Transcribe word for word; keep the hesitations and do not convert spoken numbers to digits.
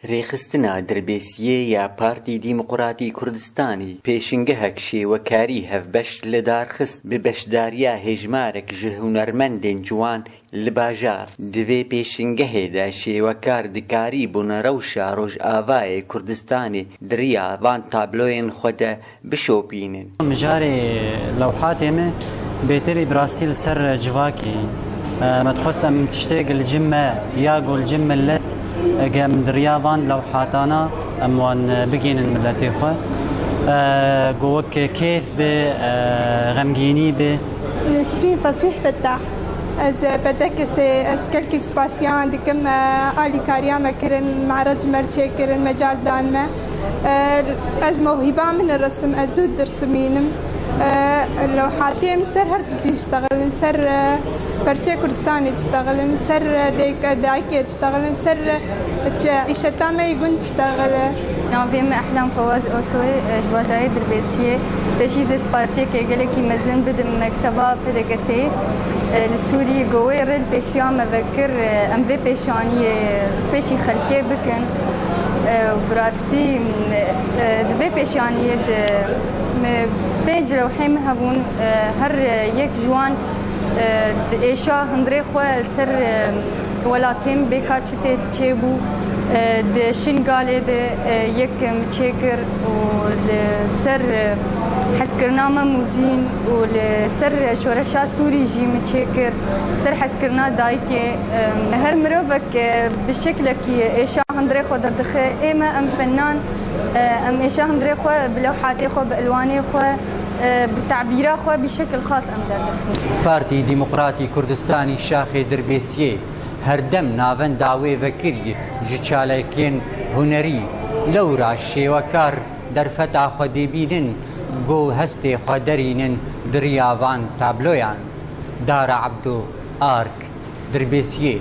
Rêxistina Dirbêsiyê ya Partî Demokratî Kurdistanî pêşingehek şêwekarî hevbeş li dar xist, bi beşdariya hêjmarek ji hunermendên ciwan li bajar. Di vê pêşingehê de şêwekar dikarî bûne rewşa Rojavayê Kurdistanê di riya van tabloyên xwe de bişopînin. Mijarê lewhatê me bêtirî bi rastî li ser civakî. E, me dixwest em tiştêk li cem me ya ku li cem millet, e, ge em di riya van lewhatana em wan, e, bigihînin miletê xwe. E, ku wek kêf bi, e, xemgînî bi. Nesrîn Fesîh Fettah. Ez, e, P D K S, ez gelkî spasiya wan dikim, e, alîkariya me kirin, merc me çêkirin, mecal dan me. E, ez mewhîba min e resim, ez zû dirsimînim. E, lewhatê min ser her tiştî diştexilin, ser, e, perçê Kurdistanê diştexilin, ser, e, dayk-, dayikê diştexilin, ser, e, çi-, îşeta me yê gund diştexile. Navê min Ehlam Fawaz Osoy, e, ji bajarê Dirbêsiyê. Pêşî ez ê spasiyekê gelekî mezin bidim mekteba P D K S'ê, e, li Sûriyê ku wê rê li pêşiya me vekir, e, em vê pêşaniyê pêşî xelkê bikin. E, bi rastî, e, di vê pêşaniyê de me pênc lewhê me hebûn, e, her yek ji wan, e, di êşa hundirê xwe ser, e, welatê min bêka çi tê çêbû, e, di Şingalê de, e, yek min çêkir û li ser, e, hezkirina Mem û Zîn û li ser şoreşa Sûrî jî min çêkir, ser hezkirina dayikê. E, her mirovek, e, bi şeklekî êşa hundirê xwe derdixe. Ê me em fenan, e, em êşa hundirê xwe bi lewhatê xwe, bi elwanê xwe, e, bi tebîra xwe bi şekil xas em derdixin. Partî Demokratî Kurdistanî Şaxê Dirbêsiyê her dem navenda wê vekirî ji çalakiyên hunerî, lewra şêwekar derfeta xwe dê bînin, ku hestê xwe derînin di riya van tabloyan. Dara Ebdo, Ark, Dirbêsiyê.